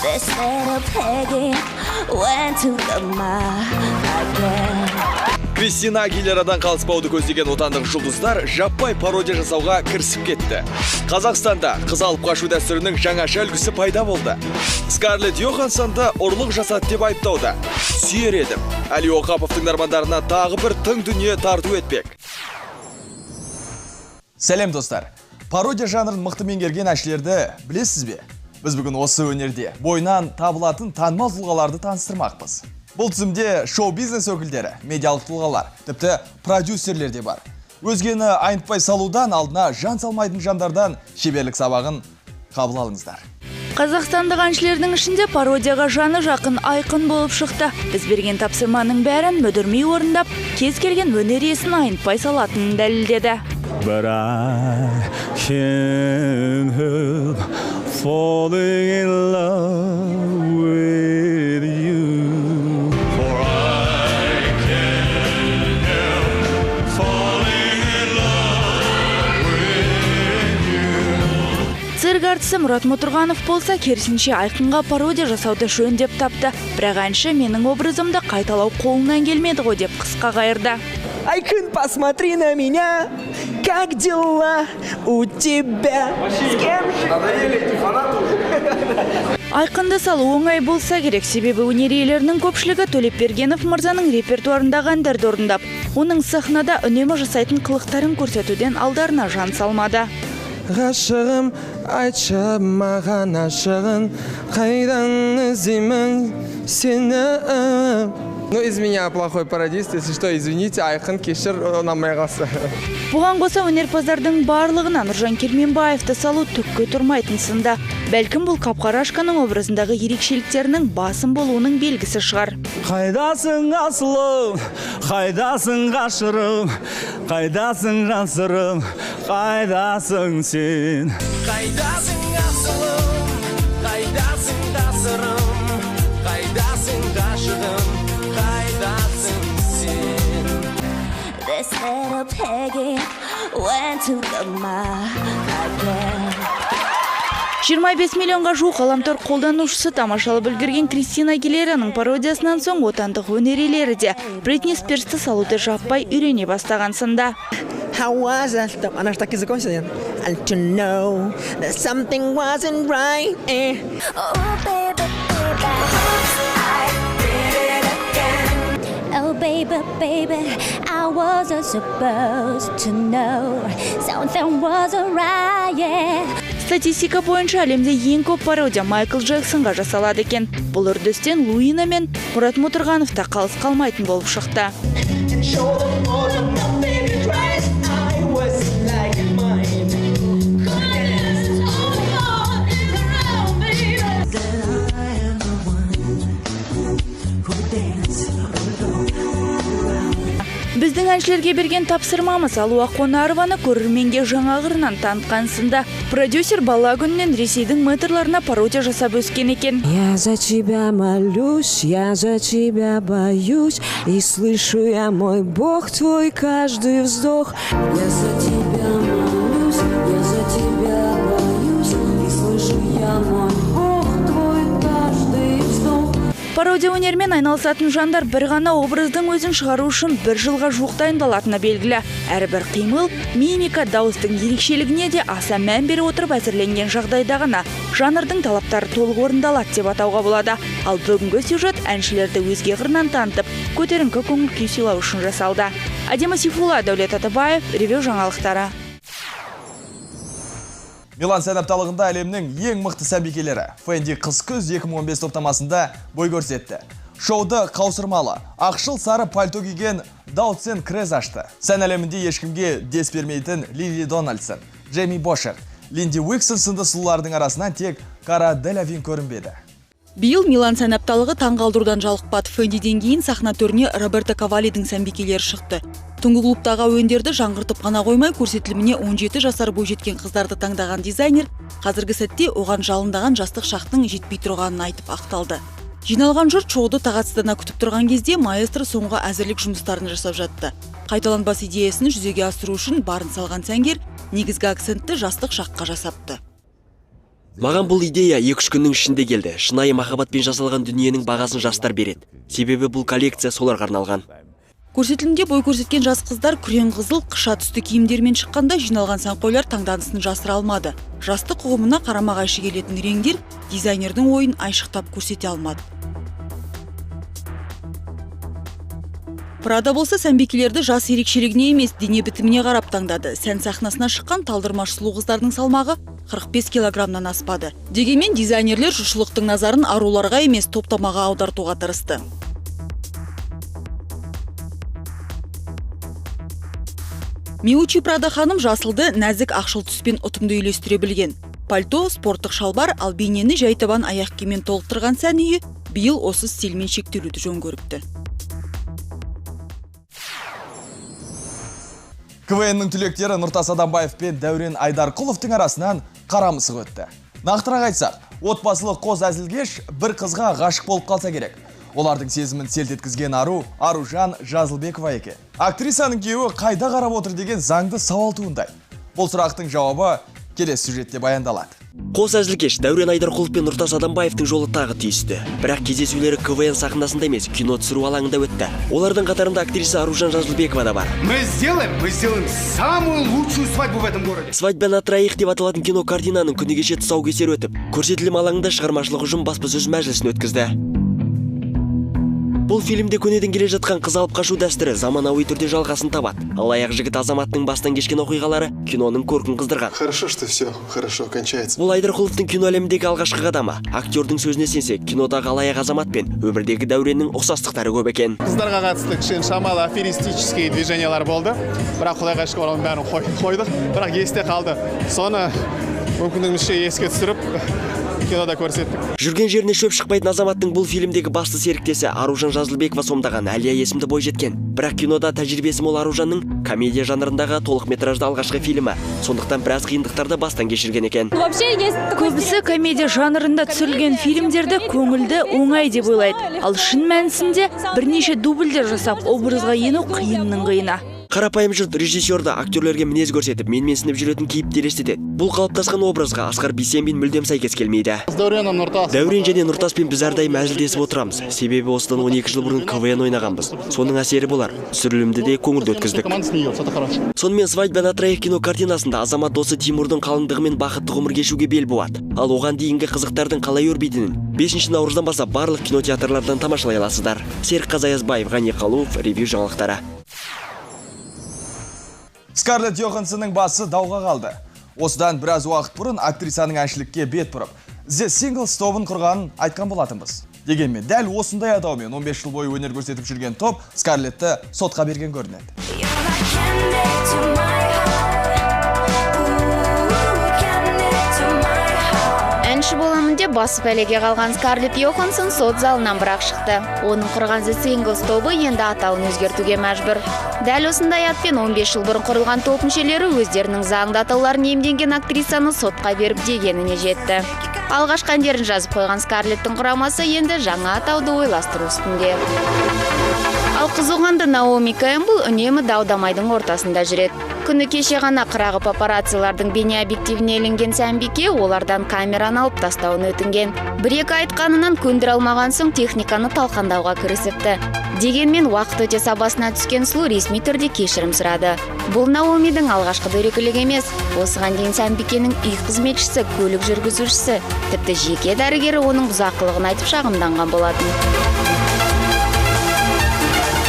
This little Peggy went to the market. Кристина Агилерадан қалыспауды көздеген отандық жұлдыздар жаппай пародия жасауға кірісіп кетті. Қазақстанда қыз алып қашу дәстүрінің жаңаша үлгісі пайда болды. Скарлетт Йоханссонды ұрлық жасады деп айыптауда. Сүйер едім. Әли Оқапов тыңдармандарына тағы бір тың дүние тарту етпек. Сәлем, достар. Пародия жанрын мықты меңгерген әншілерді білесіз бе? Біз бүгін осы өнерде бойынан табылатын танымал тұлғаларды таныстырмақпыз. Бұл тізімде шоу-бизнес өкілдері, медиалық тұлғалар, тіпті продюсерлер де бар. Өзгені айнытпай салудан алдына жан салмайтын жандардан шеберлік сабағын қабыл алыңыздар. Қазақстандық әншілердің ішінде пародияға жаны жақын Айқын болып шықты. Біз берген тапсырманың бәрін мүдірмей орындап, кез келген өнер иесін айнытпай салатынын дәлелдеді. But I can't help falling in love with you. For I can't help falling in love with you. Цирк әртісі Мұрат Мұтырғанов болса, керісінше, Айқынға пародия жасауды жөн деп тапты. Бірақ әнші «Менің образымды қайталау қолынан келмеді ғой» деп қысқа қайырды. Айкын, посмотри на меня, как дела у тебя? С кем же? Айқынды салу оңай болса керек, себебі өнер иелерінің көпшілігі Төлепбергенов мырзаның репертуарындағы әндерді орындап, оның сахнада үнемі жасайтын қылықтарын көрсетуден алдарына жан салмады. Ғашығым, айтшы маған ашығын, қайдан іздеймін сені? Ну, из меня плохой пародист, если что, извините, Айқын, кешір, ұнамай қалса. Бұған қоса, өнерпаздардың барлығына Нұржан Керменбаевты салу түкке тұрмайтын сынды. Бәлкім, бұл Қапқарашканың образындағы ерекшеліктерінің басым болуының белгісі шығар. Қайдасың, асылым, қайдасың, ғашығым, қайдасың, жан, қайдасың сен? Қайдасың, асылым, қайдасың, тасырым, қайдасың, ғашығым, қайдасың сен? This little Peggy went to the market. 25 миллионға жуық ғаламтор қолданушысы тамашалап үлгерген Кристина Агилераның пародиясынан соң отандық өнер иелері де Бритни Спирсті салуды жаппай үйрене бастаған сынды. How was I? Она же так языком сегодня. And to know that something wasn't right. Eh. Oh, baby, baby, I did it again. Oh, baby, baby, I wasn't supposed to know something wasn't right. Yeah. Статистика бойынша, әлемде ең көп пародия Майкл Джексонға жасалады екен. Бұл үрдістен Луина мен Мұрат Мұтырғанов та қалыс қалмайтын болып шықты. And show the world of my baby Christ. I was like mine. Dance all around, baby. That I am the one who dance all around. Біздің әншілерге берген тапсырмамыз Алуа Қонарованы көрерменге жаңа қырынан танытқан сынды. Продюсер бала күнінен Ресейдің мэтрларына пародия жасап өскен екен. Я за тебя молюсь, я за тебя боюсь, и слышу я, мой Бог, твой каждый вздох. Я за тебя молюсь, я за тебя боюсь, и слышу я, мой Бог, твой каждый вздох. Пародия өнерімен айналысатын жандар бір ғана образдың өзін шығару үшін бір жылға жуық дайындалатыны белгілі. Әрбір қимыл, мимика, дауыстың ерекшелігіне де аса мән бере отырып әзірленген жағдайда ғана жанрдың талаптары толық орындалады деп атауға болады. Ал бүгінгі сюжет әншілерді өзге қырынан танытып, көтеріңкі көңіл күй сыйлау үшін жасалды. Әдемі Сейфулла, Дәулет Атабаев, Ревю жаңалықтары. Милан сән апталығында әлемнің ең мықты сәнбикелері Фенди қыс-күз 2015 топтамасында бой көрсетті. Шоуды қаусырмалы ақшыл сары пальто киген Даутсен Крез ашты. Сән әлемінде ешкімге дес бермейтін Лили Дональдсон, Джейми Бошер, Линди Уиксон сынды сұлулардың арасынан тек Кара Делавин көрінбеді. Биыл Милан сән апталығы таңғалдырудан жалықпады. Фендиден кейін сахна төріне Роберто Кавалидің сәнбикелері шықты. Түнгі клубтағы әуендерді жаңғыртып қана қоймай, көрсетіліміне 17 жасар бойжеткен қыздарды таңдаған дизайнер қазіргі сәтте оған жалындаған жастық шақтың жетпей тұрғанын айтып ақталды. Жиналған жұрт шоуды тағатсыздана күтіп тұрған кезде маэстро соңғы әзірлік жұмыстарын жасап жатты. Қайталанбас идеясын жүзеге асыру үшін барын салған сәнгер негізгі акцентті жастық шаққа жасапты. Маған бұл идея 2-3 күннің ішінде келді. Шынайы махаббатпен жасалған дүниенің бағасын жастар береді. Себебі бұл коллекция соларға арналған. Көрсетілімде бой көрсеткен жас қыздар күрең қызыл, қыша түсті киімдермен шыққанда жиналған сәнқойлар таңданысын жасыра алмады. Жастық ұғымына қарама-қайшы келетін реңдер дизайнердің ойын айшықтап көрсете алмады. Прада болса сәнбикелерді жас ерекшелігіне емес, дене бітіміне қарап таңдады. Сән сахнасына шыққан талдырмаш сұлу қыздардың салмағы 45 килограммнан аспады. Дегенмен дизайнерлер жұртшылықтың назарын аруларға емес, топтамаға аудартуға тырысты. Миуччи Прада ханым жасылды нәзік ақшыл түспен ұтымды үйлестіре білген. Пальто, спорттық шалбар, ал бейнені жайтабан аяқ киіммен толықтырған сән үйі биыл осы стильмен шектелуді жөн көріпті. КВН-нің түлектері Нұртас Адамбаев пен Дәурен Айдарқұловтың арасынан қара мысық өтті. Нақтырақ айтсақ, отбасылық қос әзілкеш бір қызға ғашық болып қалса керек. Олардың сезімін селт еткізген ару Аружан Жазылбекова екен. Актрисаның күйеуі қайда қарап отыр деген заңды сауал туындайды. Бұл сұрақтың жауабы келесі сюжетте баяндалады. Қос әзілкеш Дәурен Айдарқұлов пен Нұртас Адамбаевтың жолы тағы түйісті. Бірақ кездесулері КВН сахнасында емес, кино түсіру алаңында өтті. Олардың қатарында актриса Аружан Жазылбекова да бар. Мы сделаем самую лучшую свадьбу в этом городе. «Свадьба на троих» деп аталатын кино картинаның күні кеше тұсаукесері өтіп, көрсетілім алаңында шығармашылық ұжым баспасөз мәжілісін өткізді. Бұл фильмде көнеден келе жатқан қыз алып қашу дәстүрі заманауи түрде жалғасын табады. Алаяқ жігіт Азаматтың бастан кешкен оқиғалары киноның көркін қыздырған. Хорошо, что все хорошо кончается. Бұл Айдарқұловтың кино әлеміндегі алғашқы қадамы. Актердің сөзіне сенсек, кинодағы алаяқ Азамат пен өмірдегі Дәуреннің ұқсастықтары көп екен. Қыздарға қатысты кішкене шамалы аферистический движениялар болды. Бірақ Құдайға шүкір, оның бәрін қойдық. Бірақ есте қалды. Соны мүмкіндігімізше еске түсіріп кинода көрсеттік. Жүрген жеріне шөп шықпайтын Азаматтың бұл фильмдегі басты серіктесі Аружан Жазылбекова сомдаған Әлия есімді бойжеткен. Бірақ кинода тәжірибесі мол Аружанның комедия жанрындағы толық метражды алғашқы фильмі. Сондықтан біраз қиындықтарды бастан кешірген екен. Көбісі комедия жанрында түсірілген фильмдерді көңілді, оңай деп ойлайды. Ал шын мәнісінде бірнеше дубльдер жасап образға ену қиынның қиыны. Қарапайым жұрт режиссерді актерлерге мінез көрсетіп, менменсініп жүретін кейіпті елестетеді. Бұл қалыптасқан образға Асқар Бейсенбин мүлдем сәйкес келмейді. Дәурен және Нұртаспен біз әрдайым әзілдесіп отырамыз. Себебі осыдан 12 жыл бұрын КВН ойнағанбыз. Соның әсері болар. Түсірілімді де көңілді өткіздік. Сонымен «Свадьба на троих» кино картинасында Азамат досы Тимурдың қалыңдығымен бақытты ғұмыр кешуге бел буады. Ал оған дейінгі қызықтардың қалай өрбитінін 5 наурыздан бастап барлық кинотеатрлардан тамашалай аласыздар. Серік Қазаязбаев, Ғани Қалуов, Ревью жаңалықтары. Скарлетт Йоханссонның басы дауға қалды. Осыдан біраз уақыт бұрын актрисаның әншілікке бет бұрып, The Singles тобын құрғанын айтқан болатынбыз. Дегенмен дәл осындай атаумен 15 жыл бойы өнер көрсетіп жүрген топ Скарлетті сотқа берген көрінеді. Әнші боламын деп басы пәлеге қалған Скарлетт Йоханссон сот залынан бірақ шықты. Оның құрған The Singles тобы енді атауын өзгертуге мәжбүр. Дәл осындай атпен 15 жыл бұрын құрылған топ мүшелері өздерінің заңды атауларын иемденген актрисаны сотқа беріп дегеніне жетті. Алғашқы әндерін жазып қойған Скарлеттің құрамасы енді жаңа атауды ойластыру үстінде. Ал қызуқанды Наоми Кэмпбелл үнемі дау-дамайдың ортасында жүреді. Күні кеше ғана қырағы папараццилардың бейне объективіне ілінген сәнбике олардан камераны алып тастауын өтінген. Бір-екі айтқанынан көндіре алмаған соң техниканы талқандауға кірісіпті. Дегенмен уақыт өте сабасына түскен сұлу ресми түрде кешірім сұрады. Бұл Наомидің алғашқы дөрекілігі емес. Осыған дейін сәнбикенің үй қызметшісі, көлік жүргізушісі, тіпті жеке дәрігері оның бұзақылығын айтып шағымданған болатын.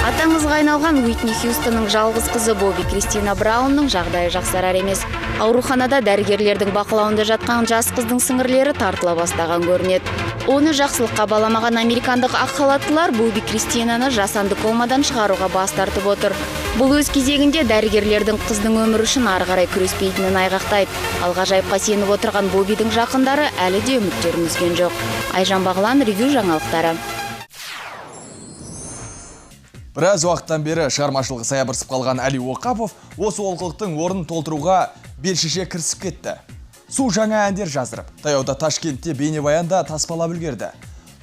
Атаңызға айналған Уитни Хьюстонның жалғыз қызы Бобби Кристина Браунның жағдайы жақсарар емес. Ауруханада дәрігерлердің бақылауында жатқан жас қыздың сіңірлері тартыла бастаған көрінеді. Оны жақсылыққа баламаған американдық ақ халаттылар Бобби Кристинаны жасанды комадан шығаруға бас тартып отыр. Бұл өз кезегінде дәрігерлердің қыздың өмірі үшін ары қарай күреспейтінін айғақтайды. Ал ғажайыпқа сеніп отырған Боббидің жақындары әлі де үміттерін үзген жоқ. Айжан Бағлан, Ревью жаңалықтары. Біраз уақыттан бері шығармашылығы саябырсып қалған Әли Оқапов осы олқылықтың орнын толтыруға бел шеше кірісіп кетті. Су жаңа әндер жаздырып, таяуда Ташкентте бейнебаянда таспалап үлгерді.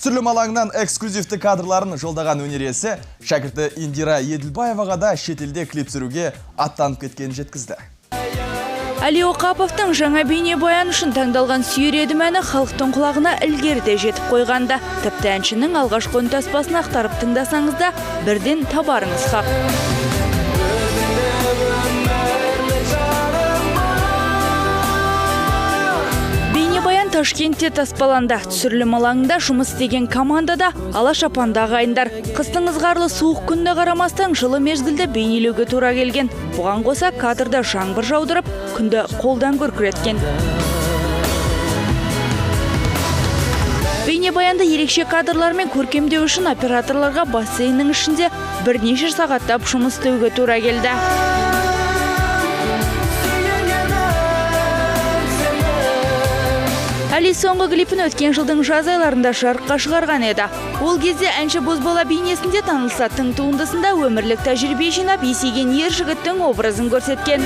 Түсірілім алаңынан эксклюзивті кадрларын жолдаған өнер иесі шәкірті Индира Еділбаеваға да шетелде клип түсіруге аттанып кеткенін жеткізді. Әли Оқаповтың жаңа бейнебаян үшін таңдалған «Сүйер едім» әні халықтың құлағына ілгеріде жетіп қойғанда. Тіпті әншінің алғашқы үнтаспасын ақтарып тыңдасаңыз да, бірден табарыңыз хақ. Бейнебаян Ташкентте таспаланды. Түсірілім алаңында жұмыс істеген командада ала шапанды ағайындар. Қыстың ызғарлы суық күніне қарамастан жылы мезгілді бейнелеуге тура келген. Бұған қоса кадрда жаңбыр жаудырып, күнді қолдан күркіреткен. Бейнебаянды ерекше кадрлармен көркемдеу үшін операторларға бассейннің ішінде бірнеше сағаттап жұмыс істеуге тура келді. Әли соңғы клипін өткен жылдың жаз айларында жарыққа шығарған еді. Ол кезде әнші бозбала бейнесінде танылса, тың туындысында өмірлік тәжірибе жинап, есейген ер жігіттің образын көрсеткен.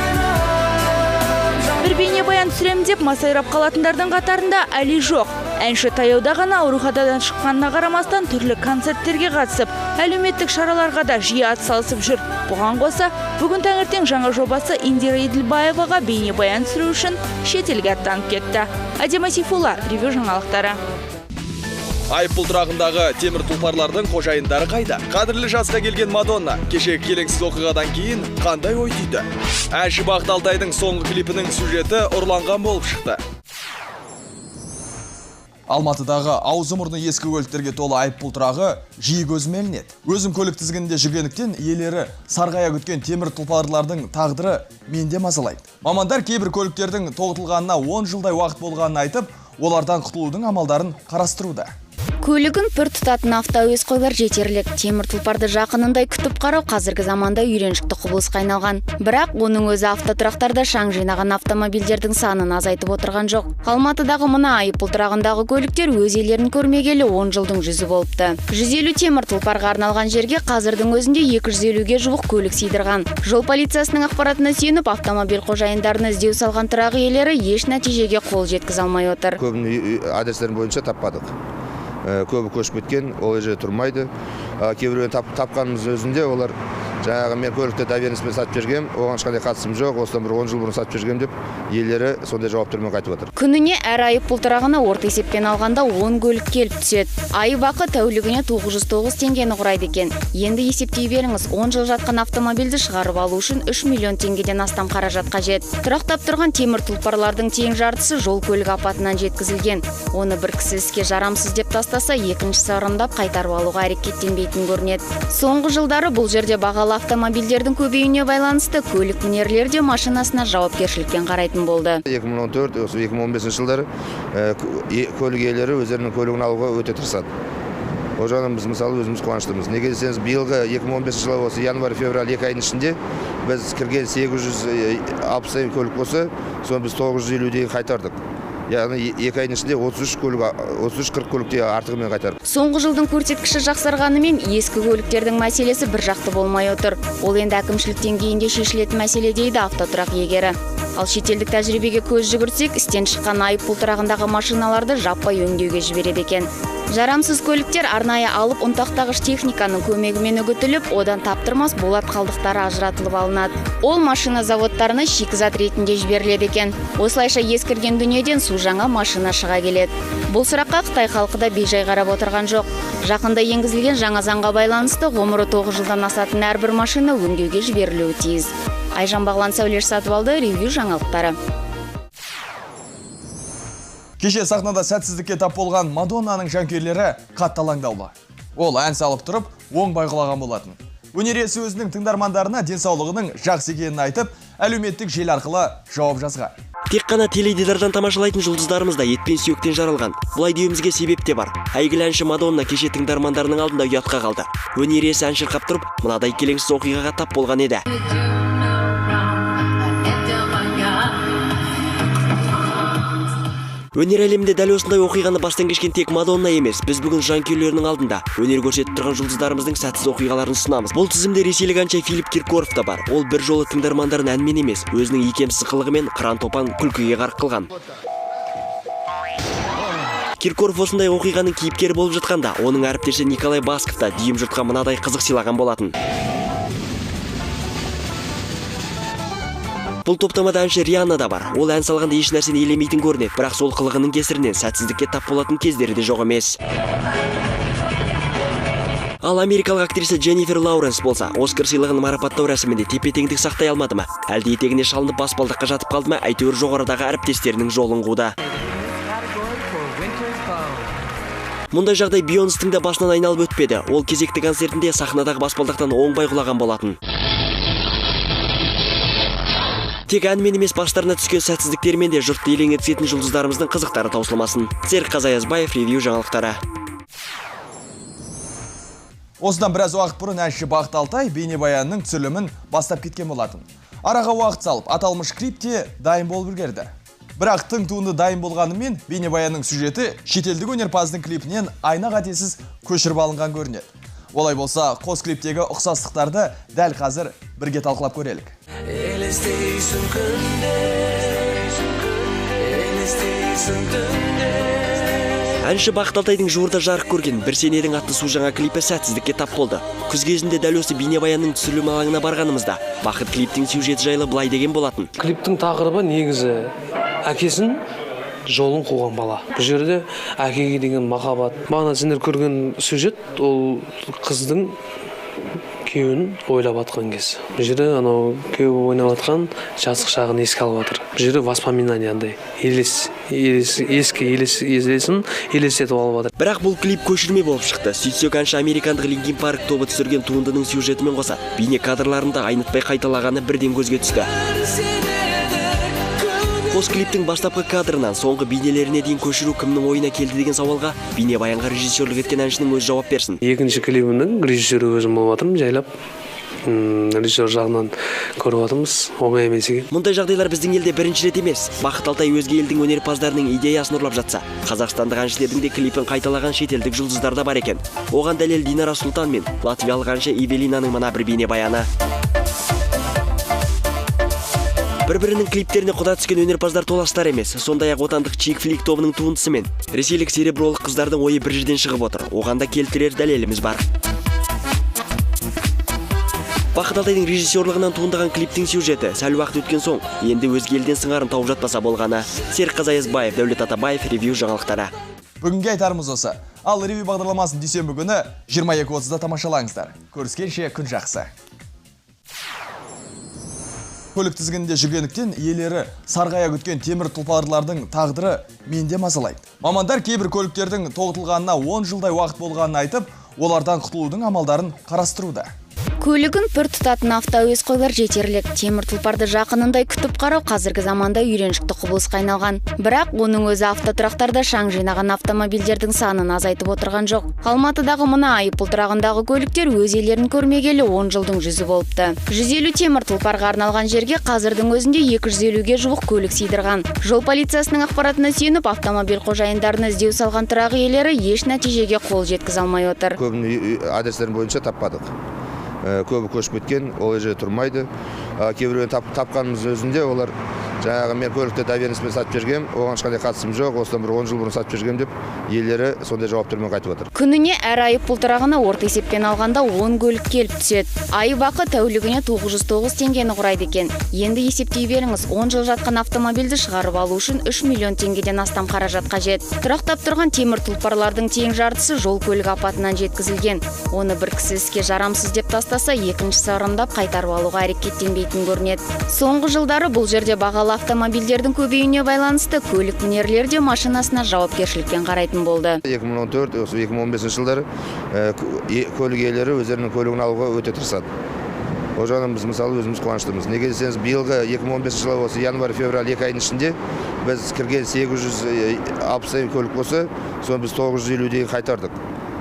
Бір бейнебаян түсіремін деп масайрап қалатындардың қатарында Әли жоқ. Әнші таяуда ғана ауруханадан шыққанына қарамастан түрлі концерттерге қатысып, әлеуметтік шараларға да жиі атсалысып жүр. Бұған қоса, бүгін таңертең жаңа жобасы Индира Еділбаеваға бейнебаян түсіру үшін шетелге аттанып кетті. Әдема Сейфулла, Ревю жаңалықтары. Айыппұл тұрағындағы темір тұлпарлардың қожайындары қайда? Қадірлі жасқа келген Мадонна кешегі келеңсіз оқиғадан кейін қандай ой түйді? Әнші Бақыт Алтайдың соңғы клипінің сюжеті ұрланған болып шықты. Алматыдағы аузы мұрны ескі көліктерге толы айыппұл тұрағы жиі көзіме ілінеді. Өзім көлік тізгінінде жүргендіктен иелері сарғая күткен темір тұлпарлардың тағдыры менде мазалайды. Мамандар кейбір көліктердің тоғытылғанына 10 жылдай уақыт болғанын айтып, олардан құтылудың амалдарын қарастыруда. Көлігін пір тұтатын автоәуесқойлар жетерлік. Темір тұлпарды жақынындай күтіп қарау қазіргі заманда үйреншікті құбылысқа айналған. Бірақ оның өзі автотұрақтарда шаң жинаған автомобильдердің санын азайтып отырған жоқ. Алматыдағы мына айыппұл тұрағындағы көліктер өз иелерін көрмегелі 10 жылдың жүзі болыпты. 150 темір тұлпарға арналған жерге қазірдің өзінде 250-ге жуық көлік сыйдырған. Жол полициясының ақпаратына сүйеніп, автомобиль қожайындарына іздеу салған тұрақ иелері еш нәтижеге қол жеткізе алмай отыр. Көбінің адрестерін бойынша таппадық. Көбі көшіп кеткен, ол жерде тұрмайды. Кейбіреуін тапқанымыз өзінде олар жаңағы мен көлікті доверенностьпен сатып жібергем, оған ешқандай қатысым жоқ, осыдан бір 10 жыл бұрын сатып жібергем деп иелері сондай жауаптармен қайтып отыр. Күніне әр айыппұл тұрағына орта есеппен алғанда 10 көлік келіп түседі. Айып ақы тәулігіне 909 теңгені құрайды екен. Енді есептей беріңіз, 10 жыл жатқан автомобильді шығарып алу үшін 3 миллион теңгеден астам қаражат қажет. Тұрақтап тұрған темір тұлпарлардың тең жартысы жол көлік апатынан жеткізілген. Оны бір кісі іске жарамсыз деп тастаса, екіншісі ырымдап қайтарып алуға әрекеттенбейтін көрінеді. Соңғы жылдары бұл жерде бағалы автомобильдердің көбеюіне байланысты көлік мінерлер де машинасына жауапкершілікпен қарайтын болды. 2014-2015 жылдары көлік иелері өздерінің көлігін алуға өте тырысады. Ол жағынан біз мысалы өзіміз қуаныштымыз. Неге десеңіз, биылғы 2015 жылы осы январь-февраль 2 айдың ішінде біз кірген 860 көлік болса, соны біз 950-дей қайтардық. Яғни 2 айдың ішінде 33-40 көлікте артығымен қайтардық. Соңғы жылдың көрсеткіші жақсарғанымен ескі көліктердің мәселесі бір жақты болмай отыр. Ол енді әкімшілік деңгейінде шешілетін мәселе дейді автотұрақ иегері. Ал шетелдік тәжірибеге көз жүгіртсек, істен шыққан айыппұл тұрағындағы машиналарды жаппай өңдеуге жібереді екен. Жарамсыз көліктер арнайы алып ұнтақтағыш техниканың көмегімен үгітіліп, одан таптырмас болат қалдықтары ажыратылып алынады. Ол машина заводтарына шикізат ретінде жіберіледі екен. Осылайша ескірген дүниеден су жаңа машина шыға келеді. Бұл сұраққа Қытай халқы да бейжай қарап отырған жоқ. Жақында енгізілген жаңа заңға байланысты ғұмыры 9 жылдан асатын әрбір машина өңдеуге жіберілуі тиіс. Айжан Бағлан, Сәулеш Сатыбалды, Ревю жаңалықтары. Кеше сахнада сәтсіздікке тап болған Мадоннаның жанкүйерлері қатты алаңдаулы. Ол ән салып тұрып, оңбай құлаған болатын. Өнер иесі өзінің тыңдармандарына денсаулығының жақсы екенін айтып, әлеуметтік желі арқылы жауап жазған. Тек қана теледидардан тамашалайтын жұлдыздарымыз да етпен сүйектен жаралған. Бұлай деуімізге себеп те бар. Әйгілі әнші Мадонна кеше тыңдармандарының алдында ұятқа қалды. Өнер иесі ән шырқап тұрып, мынадай келеңсіз оқиғаға тап болған еді. Өнер әлемінде дәл осындай оқиғаны бастан кешкен тек Мадонна емес. Біз бүгін жанкүйерлерінің алдында өнер көрсетіп тұрған жұлдыздарымыздың сәтсіз оқиғаларын ұсынамыз. Бұл тізімде ресейлік әнші Филипп Киркоров та бар. Ол бір жолы тыңдармандарын әнмен емес, өзінің икемсіз қылығымен қыран топан күлкіге ғарқ қылған. Киркоров осындай оқиғаның кейіпкері болып жатқанда, оның әріптесі Николай Басков та дүйім жұртқа мынадай қызық сыйлаған болатын. Бұл топтамада әнші Рианна да бар. Ол ән салғанда еш нәрсені елемейтін көрінеді, бірақ сол қылығының кесірінен сәтсіздікке тап болатын кездері де жоқ емес. Ал америкалық актриса Дженнифер Лауренс болса, Оскар сыйлығын марапаттау рәсімінде тепе-теңдік сақтай алмады ма? Әлде етегіне шалынып баспалдаққа жатып қалды ма? Әйтеуір жоғарыдағы әріптестерінің жолын қуды. Мұндай жағдай Бейонстың да басынан айналып өтпеді. Ол кезекті концертінде сахнадағы баспалдақтан оңбай құлаған болатын. Тек әнмен емес, бастарына түскен сәтсіздіктермен де жұртты елең еткізетін жұлдыздарымыздың қызықтары таусылмасын. Серік Қазаязбаев, Ревью жаңалықтары. Осыдан біраз уақыт бұрын әнші Бақыт Алтай бейнебаянның түсірілімін бастап кеткен болатын. Араға уақыт салып, аталмыш клип те дайын болып үлгерді. Бірақ тың туынды дайын болғанымен бейнебаянның сюжеті шетелдік өнерпаздың клипінен айна қатесіз көшіріп алынған көрінеді. Олай болса, қос клиптегі ұқсастықтарды дәл қазір бірге талқылап көрелік. Елестейсің күнде, елестейсің түнде. Әнші Бақыт Алтайдың жуырда жарық көрген «Бір сен едің» атты су жаңа клипі сәтсіздікке тап болды. Күз кезінде дәл осы бейнебаянның түсірілім алаңына барғанымызда Бақыт клиптің сюжеті жайлы былай деген болатын. Клиптің тақырыбы негізі әкесін жолын қуған бала. Бұл жерде әкеге деген махаббат. Бағана сендер көрген сюжет ол қыздың күйеуін ойлап атқан кез. Бұл жерде анау күйеуі ойнап атқан жастық шағын еске алып жатыр. Бұл жерде воспоминание андай, елес, ескі елесін елестетіп алып жатыр. Бірақ бұл клип көшірме болып шықты. Сөйтсек, әнші американдық Linkin Park тобы түсірген туындының сюжетімен қоса бейне кадрларын да айнытпай қайталағаны бірден көзге түсті. Қос клиптің бастапқы кадрынан соңғы бейнелеріне дейін көшіру кімнің ойына келді деген сауалға бейнебаянға режиссерлік еткен әншінің өзі жауап берсін. Екінші клибімнің режиссері өзім болып жатырмын, жайлап режиссер жағынан көріп жатырмыз, оңай емес екен. Мұндай жағдайлар біздің елде бірінші рет емес. Бақыт Алтай өзге елдің өнерпаздарының идеясын ұрлап жатса, қазақстандық әншілердің де клипін қайталаған шетелдік жұлдыздар да бар екен. Оған дәлел Динара Сұлтан мен латвиялық әнші Эвелинаның мына бір бейнебаяны. Бір-бірінің клиптеріне құда түскен өнерпаздар толастар емес. Сондай-ақ отандық Чик Флик тобының туындысымен ресейлік серебролық қыздардың ойы бір жерден шығып отыр. Оған да келтірер дәлеліміз бар. Бақыт Алтайдың режиссерлығынан туындаған клиптің сюжеті сәл уақыт өткен соң енді өзге елден сыңарын тауып жатпаса болғаны. Серік Қазаязбаев, Дәулет Атабаев, Ревью жаңалықтары. Бүгінгі айтарымыз осы. Ал Ревью бағдарламасын дүйсенбі күні 22:30-да тамашалаңыздар. Көріскенше күн жақсы. Көлік тізгінінде жүргендіктен иелері сарғая күткен темір тұлпарлардың тағдыры менде мазалайды. Мамандар кейбір көліктердің тоғытылғанына 10 жылдай уақыт болғанын айтып, олардан құтылудың амалдарын қарастыруда. Көлігін пір тұтатын автоәуесқойлар жетерлік. Темір тұлпарды жақынындай күтіп қарау қазіргі заманда үйреншікті құбылысқа айналған. Бірақ оның өзі автотұрақтарда шаң жинаған автомобильдердің санын азайтып отырған жоқ. Алматыдағы мына айыппұл тұрағындағы көліктер өз иелерін көрмегелі 10 жылдың жүзі болыпты. 150 темір тұлпарға арналған жерге қазірдің өзінде 250-ге жуық көлік сыйдырған. Жол полициясының ақпаратына сүйеніп, автомобиль қожайындарына іздеу салған тұрақ иелері еш нәтижеге қол жеткізе алмай отыр. Көбінің адрестерін бойынша таппадық. Көбі көшіп кеткен, ол жерде тұрмайды. Кейбіреуін тапқанымыз өзінде олар жаңағы мен көлікті доверенностьпен сатып жібергем, оған ешқандай қатысым жоқ, осыдан бір 10 жыл бұрын сатып жібергем деп иелері сондай жауаптармен қайтып отыр. Күніне әр айыппұл тұрағына орта есеппен алғанда 10 көлік келіп түседі. Айып ақы тәулігіне 909 теңгені құрайды екен. Енді есептей беріңіз, 10 жыл жатқан автомобильді шығарып алу үшін 3 миллион теңгеден астам қаражат қажет. Тұрақтап тұрған темір тұлпарлардың тең жартысы жол көлік апатынан жеткізілген. Оны бір кісі іске жарамсыз деп тастаса, екіншісі ырымдап қайтарып алуға әрекеттенбейтін көрінеді. Соңғы жылдары бұл жерде бағалы автомобильдердің көбеюіне байланысты көлік мінерлері де машинасына жауапкершілікпен қарайтын болды. 2014-2015 жылдары көлік иелері өздерінің көлігін алуға өте тырысады. Ол жағынан біз мысалы өзіміз қуаныштымыз. Неге десеңіз, биылғы 2015 жылы осы январь-февраль 2 айдың ішінде біз кірген 860 көлік болса, соны біз 950-дей қайтардық.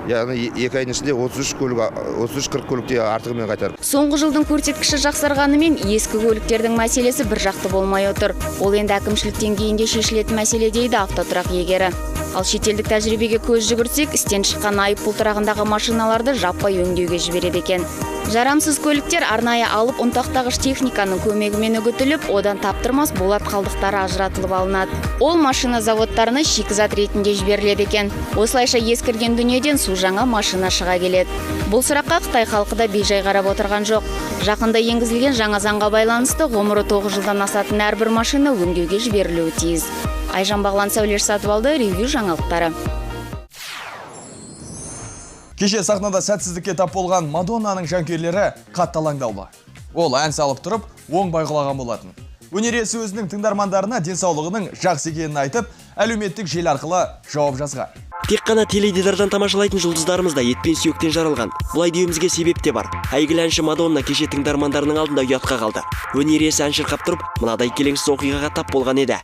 Яғни 2 айдың ішінде 33-40 көлікте артығымен қайтардық. Соңғы жылдың көрсеткіші жақсарғанымен ескі көліктердің мәселесі бір жақты болмай отыр. Ол енді әкімшілік деңгейінде шешілетін мәселе дейді автотұрақ иегері. Ал шетелдік тәжірибеге көз жүгіртсек, істен шыққан айыппұл тұрағындағы машиналарды жаппай өңдеуге жібереді екен. Жарамсыз көліктер арнайы алып ұнтақтағыш техниканың көмегімен үгітіліп, одан таптырмас болат қалдықтары ажыратылып алынады. Ол машина заводтарына шикізат ретінде жіберіледі екен. Осылайша ескірген дүниеден су жаңа машина шыға келеді. Бұл сұраққа Қытай халқы да бейжай қарап отырған жоқ. Жақында енгізілген жаңа заңға байланысты ғұмыры 9 жылдан асатын әрбір машина өңдеуге жіберілуі тиіс. Айжан Бағлан, Сәулеш Сатыбалды, Ревю жаңалықтары. Кеше сахнада сәтсіздікке тап болған Мадоннаның жанкүйерлері қатты алаңдаулы. Ол ән салып тұрып, оңбай құлаған болатын. Өнер иесі өзінің тыңдармандарына денсаулығының жақсы екенін айтып, әлеуметтік желі арқылы жауап жазған. Тек қана теледидардан тамашалайтын жұлдыздарымыз да ет пен сүйектен жаралған. Бұлай деуімізге себеп те бар. Әйгілі әнші Мадонна кеше тыңдармандарының алдында ұятқа қалды. Өнер иесі ән шырқап тұрып, мынадай келеңсіз оқиғаға тап болған еді.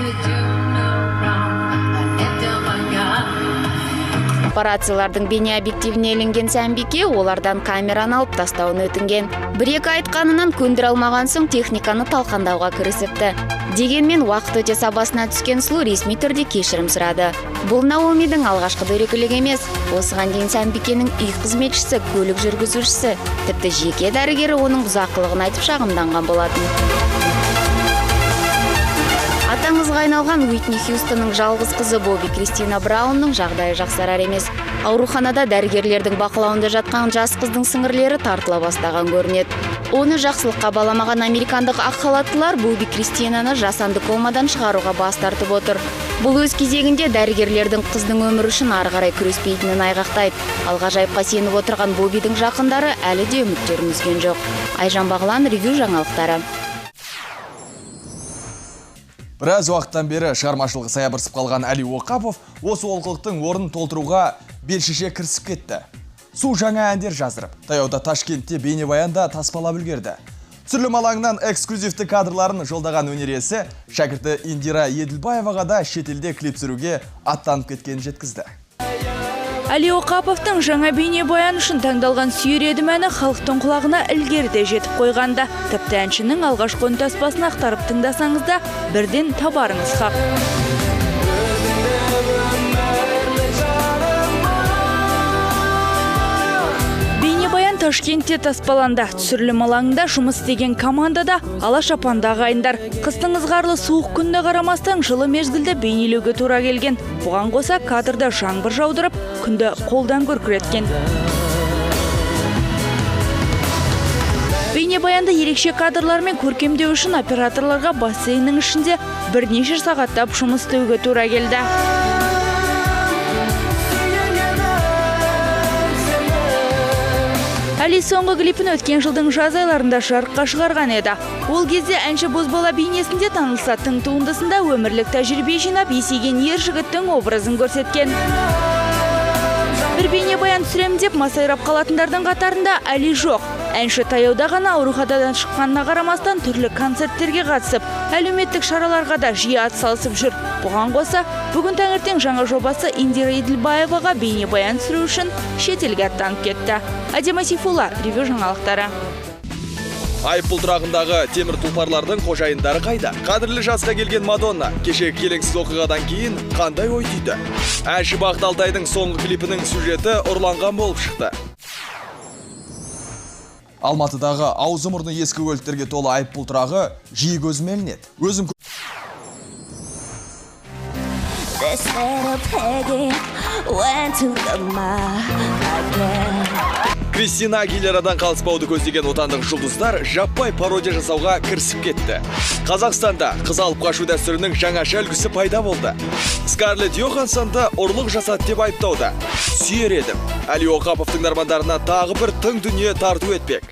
Папараццилардың бейне объективіне ілінген сәнбике олардан камераны алып тастауын өтінген. Бір-екі айтқанынан көндіре алмаған соң техниканы талқандауға кірісіпті. Дегенмен уақыт өте сабасына түскен сұлу ресми түрде кешірім сұрады. Бұл Наомидің алғашқы дөрекілігі емес. Осыған дейін сәнбикенің үй қызметшісі, көлік жүргізушісі, тіпті жеке дәрігері оның бұзақылығын айтып шағымданған болатын. Атаңызға айналған Уитни Хьюстонның жалғыз қызы Бобби Кристина Браунның жағдайы жақсарар емес. Ауруханада дәрігерлердің бақылауында жатқан жас қыздың сіңірлері тартыла бастаған көрінеді. Оны жақсылыққа баламаған американдық ақ халаттылар Бобби Кристинаны жасанды комадан шығаруға бас тартып отыр. Бұл өз кезегінде дәрігерлердің қыздың өмірі үшін ары қарай күреспейтінін айғақтайды. Ал ғажайыпқа сеніп отырған Боббидің жақындары әлі де үміттерін үзген жоқ. Айжан Бағлан, Ревю жаңалықтары. Біраз уақыттан бері шығармашылығы саябырсып қалған Әли Оқапов осы олқылықтың орнын толтыруға белшеше кірісіп кетті. Су жаңа әндер жаздырып, таяуда Ташкентте бейнебаянда таспалап үлгерді. Түсірілім алаңынан эксклюзивті кадрларын жолдаған өнер иесі шәкірті Индира Еділбаеваға да шетелде клип түсіруге аттанып кеткенін жеткізді. Әли Оқаповтың жаңа бейнебаян үшін таңдалған «Сүйер едім» әні халықтың құлағына ілгеріде жетіп қойғанда. Тіпті әншінің алғашқы үнтаспасын ақтарып тыңдасаңыз да бірден табарыңыз хақ. Бейнебаян Ташкентте таспаланды. Түсірілім алаңында жұмыс істеген командада ала шапанды ағайындар. Қыстың ызғарлы суық күніне қарамастан жылы мезгілді бейнелеуге тура келген. Бұған қоса кадрда жаңбыр жаудырып, күнді қолдан күркіреткен. Бейнебаянды ерекше кадрлармен көркемдеу үшін операторларға бассейннің ішінде бірнеше сағаттап жұмыс істеуге тура келді. Әли соңғы клипін өткен жылдың жаз айларында жарыққа шығарған еді. Ол кезде әнші бозбала бейнесінде танылса, тың туындысында өмірлік тәжірибе жинап, есейген ер жігіттің образын көрсеткен. Бір бейнебаян түсіремін деп масайрап қалатындардың қатарында Әли жоқ. Әнші таяуда ғана ауруханадан шыққанына қарамастан түрлі концерттерге қатысып, әлеуметтік шараларға да жиі атсалысып жүр. Бұған қоса, бүгін таңертең жаңа жобасы Индира Еділбаеваға бейнебаян түсіру үшін шетелге аттанып кетті. Әдема Сейфулла, Ревю жаңалықтары. Айыппұл тұрағындағы темір тұлпарлардың қожайындары қайда? Қадірлі жасқа келген Мадонна кешегі келеңсіз оқиғадан кейін қандай ой түйді? Әнші Бақыт Алтайдың соңғы клипінің сюжеті ұрланған болып шықты. Алматыдағы аузы мұрны ескі көліктерге толы айыппұл тұрағы жиі көзіме ілінеді. Өзім This little piggy went to the market. Кристина Агилерадан қалыспауды көздеген отандық жұлдыздар жаппай пародия жасауға кірісіп кетті. Қазақстанда қыз алып қашу дәстүрінің жаңаша үлгісі пайда болды. Скарлетт Йоханссонды ұрлық жасады деп айыптауда. Сүйер едім. Әли Оқапов тыңдармандарына тағы бір тың дүние тарту етпек.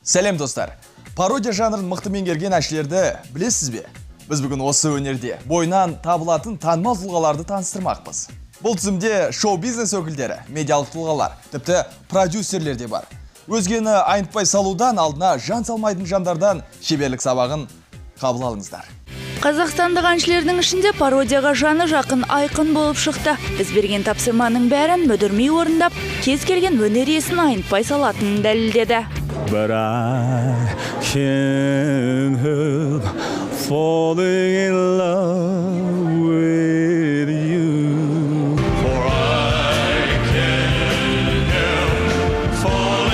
Сәлем достар. Пародия жанрын мықты меңгерген әншілерді білесіз бе? Біз бүгін осы өнерде бойынан табылатын танымал тұлғаларды таныстырмақпыз. Бұл тізімде шоу-бизнес өкілдері, медиалық тұлғалар, тіпті продюсерлер де бар. Өзгені айнытпай салудан алдына жан салмайтын жандардан шеберлік сабағын қабыл алыңыздар. Қазақстандық әншілердің ішінде пародияға жаны жақын Айқын болып шықты. Біз берген тапсырманың бәрін мүдірмей орындап, кез келген өнер иесін айнытпай салатынын дәлелдеді. But I can't help falling in love with you. For I can't help falling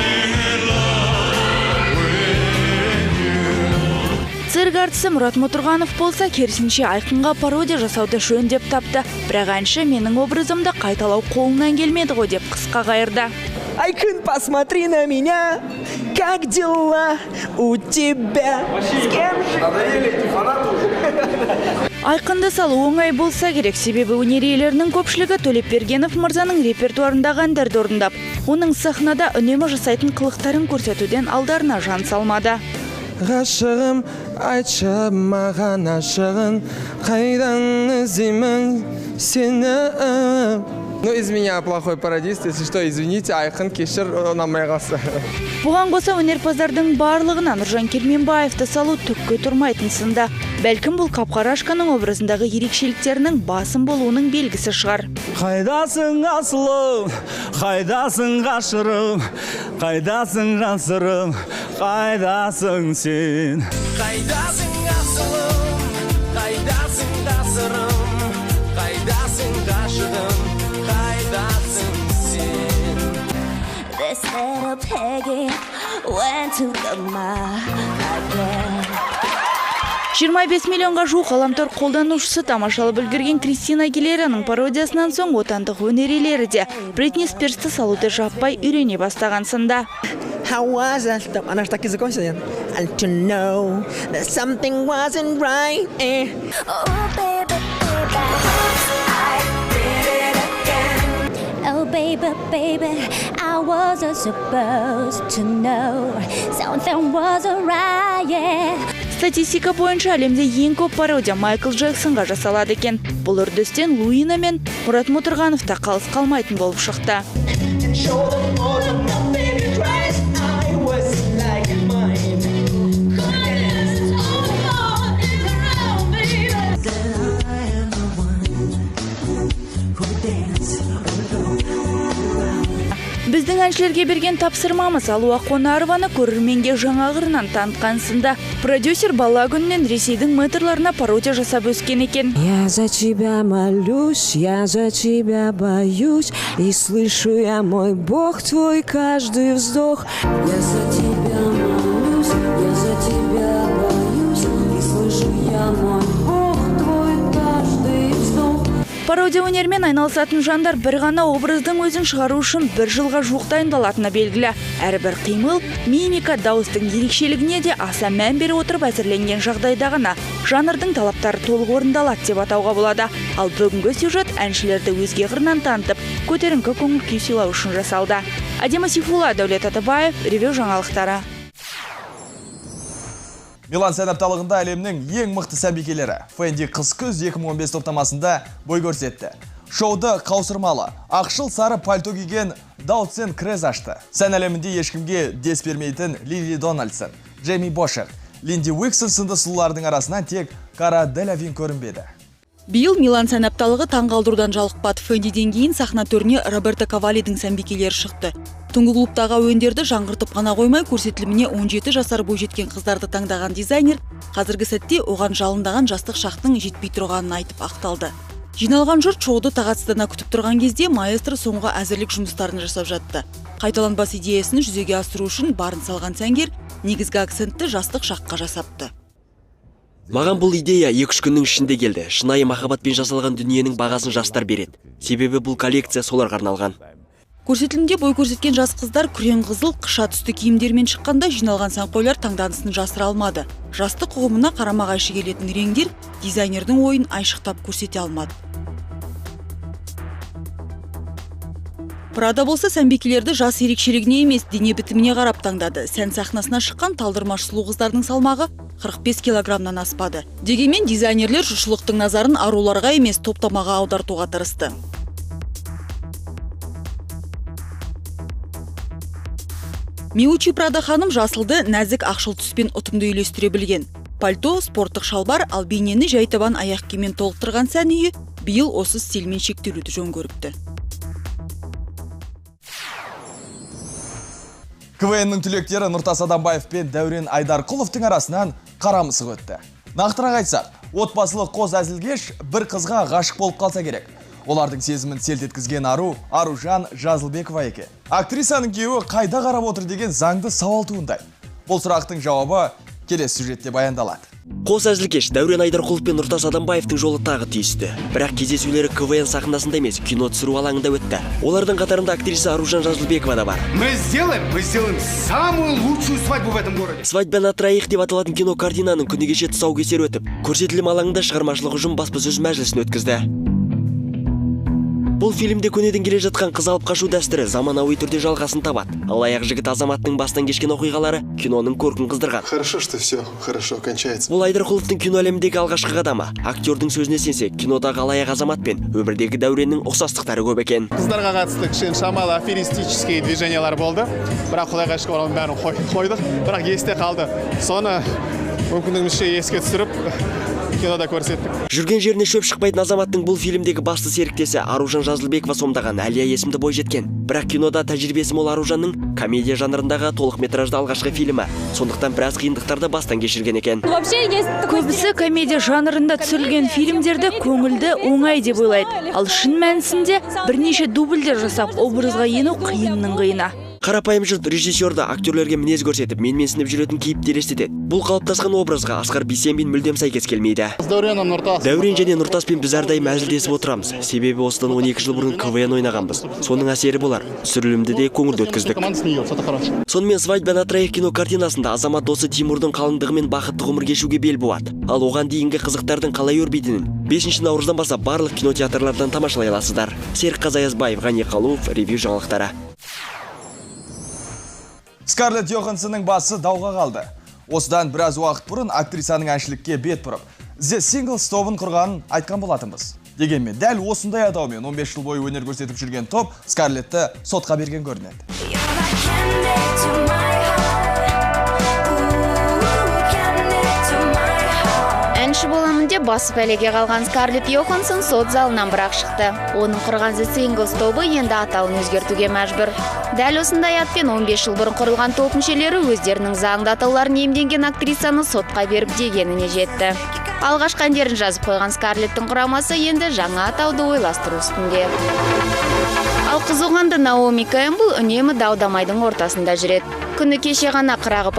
Мұрат Мотұрғанов болса, керісінше Айқынға пародия жасауды жөн деп тапты. Бірақ әнші менің образымды қайталау қолынан келмеді ғой деп қысқа қайырды. Айқын, посмотри на меня, как дела у тебя? С кем же? Надоели эти фанаты уже. Айқынды салу оңай болса керек, себебі өнер иелерінің көпшілігі Төлепбергенов мырзаның репертуарындағы әндерді орындап, оның сахнада үнемі жасайтын қылықтарын көрсетуден алдарына жан салмады. Ғашығым, айтшы маған ашығын, қайдан іздеймін сені? Ну, из меня плохой пародист, если что, извините, Айқын, кешір, ұнамай қалса. Бұған қоса өнерпаздардың барлығына Нұржан Керменбаевты салу түкке тұрмайтын сынды. Бәлкім бұл Қапқарашканың образындағы ерекшеліктерінің басым болуының белгісі шығар. Қайдасың асылым, қайдасың ғашығым, қайдасың жан, қайдасың сен? Қайдасың асылым, қайдасың ғасырым, қайдасың ғашығым, қайдасың сен? This little Peggy went to the market. 25 миллионға жуық ғаламтор қолданушысы тамашалап үлгерген Кристина Агилераның пародиясынан соң отандық өнер иелері де Бритни Спирсті салуды жаппай үйрене бастаған сында. How was I? Она же так и закончила, нет? And to know that something wasn't right. Eh. Oh, baby, baby, I did it again. Oh, baby, baby, I wasn't supposed to know something wasn't right, yeah. Статистика бойынша әлемде ең көп пародия Майкл Джексонға жасалады екен. Бұл үрдістен Луина мен Мұрат Мотұрғанов та қалыс қалмайтын болып шықты. And show them all of my favorite cries. I was like mine. Dance on the floor and around, baby. That I am the one who dance alone. Біздің әншілерге берген тапсырмамыз Алуа Қонарованы көрерменге жаңа қырынан танытқан сында. Продюсер бала күнінен Ресейдің мэтрларына пародия жасап өскен екен. Я за тебя молюсь, я за тебя боюсь, и слышу я, мой Бог, твой каждый вздох. Я за тебя молюсь, я за тебя боюсь, и слышу я, мой Бог, твой каждый вздох. Пародия өнермен айналысатын жандар бір ғана образдың өзін шығару үшін бір жылға жуық дайындалатыны белгілі. Әрбір қимыл, мимика, дауыстың ерекшелігіне де аса мән бере отырып әзірленген жағдайда ғана жанрдың талаптары толық орындалады деп атауға болады. Ал бүгінгі сюжет әншілерді өзге қырынан танытып, көтеріңкі көңіл күй сыйлау үшін жасалды. Әдемі Сейфулла, Дәулет Атабаев, Ревю жаңалықтары. Милан сән апталығында әлемнің ең мықты сәнбикелері Фенди қыс-күз 2015 топтамасында бой көрсетті. Шоуды қаусырмалы, ақшыл сары пальто киген Даутсен Крез ашты. Сән әлемінде ешкімге дес бермейтін Лили Дональдсон, Джейми Бошер, Линди Уиксон сынды сұлулардың арасынан тек Кара Делавин көрінбеді. Биыл Милан сән апталығы таңғалдырудан жалықпады. Фендиден кейін сахна төріне Роберто Кавалидің сәнбикелері шықты. Түнгі клубтағы әуендерді жаңғыртып қана қоймай, көрсетіліміне 17 жасар бойжеткен қыздарды таңдаған дизайнер қазіргі сәтте оған жалындаған жастық шақтың жетпей тұрғанын айтып ақталды. Жиналған жұрт шоуды тағатсыздана күтіп тұрған кезде маэстро соңғы әзірлік жұмыстарын жасап жатты. Қайталанбас идеясын жүзеге асыру үшін барын салған сәнгер негізгі акцентті жастық шаққа жасапты. Маған бұл идея 2-3 күннің ішінде келді. Шынайы махаббатпен жасалған дүниенің бағасын жастар береді. Себебі бұл коллекция соларға арналған. Көрсетілімде бой көрсеткен жас қыздар күрең қызыл, қыша түсті киімдермен шыққанда жиналған сәнқойлар таңданысын жасыра алмады. Жастық ұғымына қарама-қайшы келетін реңдер дизайнердің ойын айшықтап көрсете алмады. Прада болса сәнбикелерді жас ерекшелігіне емес, дене бітіміне қарап таңдады. Сән сахнасына шыққан талдырмаш сұлу қыздардың салмағы 45 килограммнан аспады. Дегенмен дизайнерлер жұртшылықтың назарын аруларға емес, топтамаға аудартуға тырысты. Миучи Прада ханым жасылды нәзік ақшыл түспен ұтымды үйлестіре білген. Пальто, спорттық шалбар, ал бейнені жайтабан аяқ киіммен толықтырған сән үйі биыл осы стильмен шектелуді жөн көріпті. КВН-нің түлектері Нұртас Адамбаев пен Дәурен Айдарқұловтың арасынан қара мысық өтті. Нақтырақ айтсақ, отбасылық қос әзілкеш бір қызға ғашық болып қалса керек. Олардың сезімін селт еткізген ару Аружан Жазылбекова екен. Актрисаның күйеуі қайда қарап отыр деген заңды сауал туындайды. Бұл сұрақтың жауабы Келесі сюжетте баяндалады. Қос әзілкеш Дәурен Айдарқұлов пен Нұртас Адамбаевтың жолы тағы түйісті. Бірақ кездесулері КВН сахнасында емес, кино түсіру алаңында өтті. Олардың қатарында актриса Аружан Жазылбекова да бар. Мы сделаем самую лучшую свадьбу в этом городе. «Свадьба на троих» деп аталатын кино картинаның күні кеше тұсаукесері өтіп, көрсетілім алаңында шығармашылық ұжым баспасөз мәжілісін өткізді. Бұл фильмде көнеден келе жатқан қыз алып қашу дәстүрі заманауи түрде жалғасын табады. Алаяқ жігіт Азаматтың бастан кешкен оқиғалары киноның көркін қыздырған. Хорошо, что все хорошо кончается. Бұл Айдарқұловтың кино әлеміндегі алғашқы қадамы. Актердің сөзіне сенсек, кинодағы алаяқ Азамат пен өмірдегі Дәуреннің ұқсастықтары көп екен. Қыздарға қатысты кішкене шамалы аферистический движениялар болды, бірақ құдайға шүкір, оның бәрін қойдық, бірақ есте қалды. Соны мүмкіндігімізше еске түсіріп, кинода көрсеттік. Жүрген жеріне шөп шықпайтын Азаматтың бұл фильмдегі басты серіктесі Аружан Жазылбекова сомдаған Әлия есімді бойжеткен. Бірақ кинода тәжірибесі мол Аружанның комедия жанрындағы толық метражды алғашқы фильмі. Сондықтан біраз қиындықтарды бастан кешірген екен. Вообще есть такой Көбісі комедия жанрында түсірілген фильмдерді көңілді, оңай деп ойлайды. Ал шын мәнісінде бірнеше дубльдер жасап, образға ену қиынның қиыны. Қарапайым жұрт режиссерді актерлерге мінез көрсетіп, менменсініп жүретін кейіпті елестетеді. Бұл қалыптасқан образға Асқар Бейсенбин мүлдем сәйкес келмейді. Дәурен және Нұртаспен біз әрдайым әзілдесіп отырамыз. Себебі осыдан 12 жыл бұрын КВН ойнағанбыз. Соның әсері болар. Түсірілімді де көңілді өткіздік. Сонымен, «Свадьба на троих» кино картинасында Азамат досы Тимурдың қалыңдығымен бақытты ғұмыр кешуге бел буады. Ал оған дейінгі қызықтардың қалай өрбитінін 5 наурыздан бастап барлық кинотеатрлардан тамашалай аласыздар. Серік Қазаязбаев, Ғани Қалуов, Ревю жаңалықтары. Скарлетт Йоханссонның басы дауға қалды. Осыдан біраз уақыт бұрын актрисаның әншілікке бет бұрып, The Singles тобын құрғанын айтқан болатынбыз. Дегенмен дәл осындай атаумен 15 жыл бойы өнер көрсетіп жүрген топ Скарлетті сотқа берген көрінеді. Candy to my heart. Ooh, candy to my heart. Әнші боламын деп басы бәлеге қалған Скарлетт Йоханссон сот залынан бірақ шықты. Оның құрған The Singles тобы енді атауын өзгертуге мәжбүр. Дәл осындай атпен 15 жыл бұрын құрылған топ мүшелері өздерінің заңды атауларын иемденген актрисаны сотқа беріп дегеніне жетті. Алғашқы әндерін жазып қойған Скарлеттің құрамасы енді жаңа атауды ойластыру үстінде. Ал қызуқанды Наоми Кэмпбелл үнемі дау-дамайдың ортасында жүреді. Күні кеше ғана қырағы